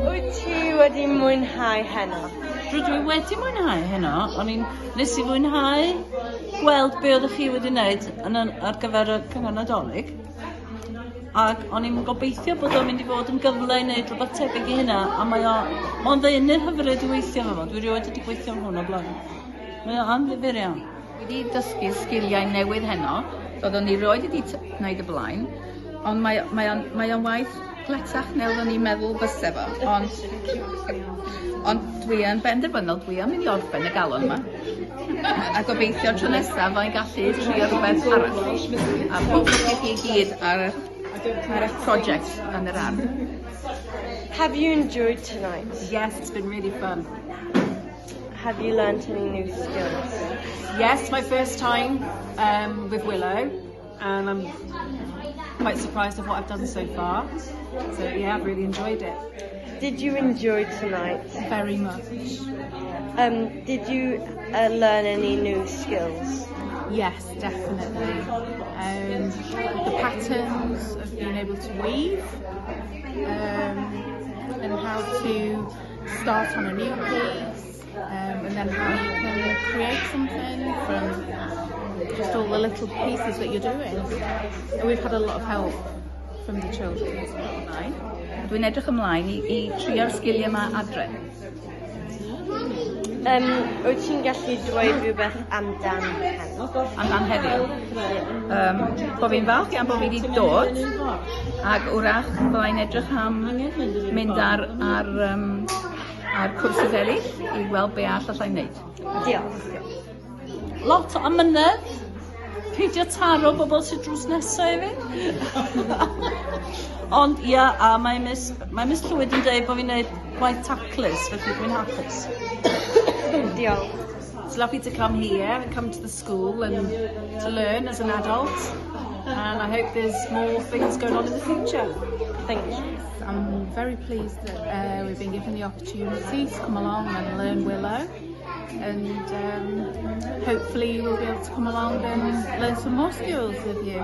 Wyt ti wedi mwynhau heno? Rydw i wedi mwynhau heno. O'n i'n... Nes i fwynhau gweld be oeddech chi wedi wneud yn, yn, ar gyfer y Cyngor Nadolig. Ac o'n i'n gobeithio bod o'n mynd i fod yn gyfle i wneud rhywbeth tebyg i hynna, a mae o, mae'n ddeunydd hyfryd i weithio efo fo. Dwi rioed wedi gweithio efo hwn o blaen. Mae o yn ddifyr iawn. Dwi wedi dysgu sgiliau newydd heno, doeddwn i rioed wedi wneud y blaen, ond mae, mae o'n, mae o'n waith gletach na oeddwn i'n meddwl fyse fo, ond, ond dwi yn benderfynol, dwi yn mynd i orffen y galon yma. A gobeithio tro nesaf fyddai'n gallu trio rhywbeth arall. A pob lwc i chi gyd ar, ar eich prosiect yn yr ardd. Have you enjoyed tonight? Yes, it's been really fun. Have you learnt any new skills? Yes, my first time um, with Willow and I'm quite surprised of what I've done so far. So yeah, I've really enjoyed it. Did you enjoy tonight? Very much. Um, did you uh, learn any new skills? Yes, definitely. Um, the patterns of being able to weave um, and how to start on a new piece um, and then how you can create something from just all the little pieces that you're doing. And we've had a lot of help from the children as well. Dwi'n edrych ymlaen i, i trio'r sgiliau yma adre. Um, wyt ti'n gallu dweud rhywbeth amdan heno? Amdan heddiw? Um, bo fi'n falch iawn bo fi wedi dod ac wrach byddai'n edrych am mynd ar, ar um, a'r cwrsys eraill i weld be all allai wneud. Diolch. Lot o amynedd. Peidio taro bobl sydd drws nesaf i fi. Ond ia, a mae Miss, mae Miss Llwyd yn dweud bod fi'n gwneud gwaith taclus, felly dwi'n hapus. Diolch. It's lovely to come here and come to the school and to learn as an adult. And I hope there's more things going on in the future. Thank you. I'm very pleased that uh, we've been given the opportunity to come along and learn Willow and um, hopefully we'll be able to come along and learn some more skills with you.